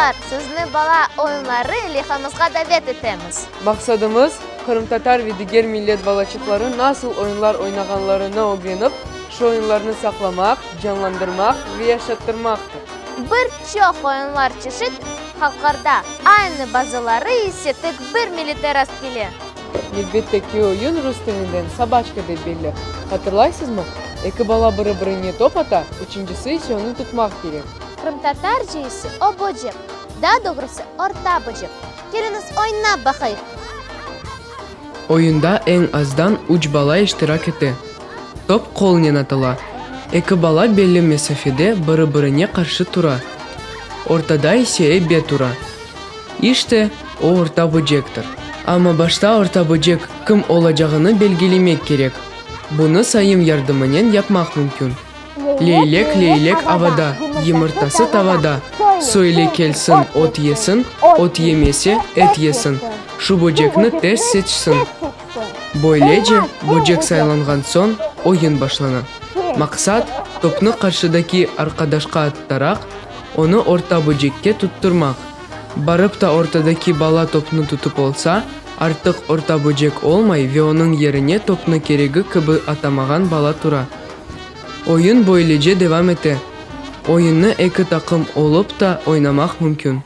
Balalar, sizni Bala oyunları leyhamızğa davet etemiz. Maqsadımız, qırımtatar ve diger millet balaçıqları nasıl oyunlar oynağanlarını ögrenip, şu oyunlarnı saqlamaq, canlandırmaq ve yaşattırmaqtır. Bir çoq oyunlar çeşit halqlarda aynı, bazıları ise tek bir millette rastkele. Nevbetteki oyun rus tilinden sobaçka dep belli. Hatırlaysızmı? Eki bala biri-birine top ata, üçüncisi ise onı tutmaq kerek. Qırımtatarca ise o böcek, daa doğrusı orta böcek. Keliñiz oynap baqayıq! Oyunda eñ azdan üç bala iştirak ete. Top qolnen atıla. Eki bala belli mesafede biri-birine qarşı tura. Ortada ise ebe tura. İşte, o orta böcektir. Amma başta orta böcek kim olacağını belgilemek kerek. Bunı sayım yardımınen yapmaq mümkün. Leylek, leylek avada, yımırtası tavada, Söyle kelsin, ot yesin, ot yemese, et yesin, Şu böcekni tez seçsin. Böylece, böcek saylanğan soñ, oyun başlana. Maqsat, topnı qarşıdaki arqadaşqa attaraq, onı orta böcekke tuttırmaq. Barıp ta ortadaki bala topnı tutıp olsa, artıq orta böcek olmay ve onıñ yerine topnı keregi kibi atamağan bala tura. Oyun böylece devam ete. Oyunnı eki taqım olıp ta oynamaq mümkün.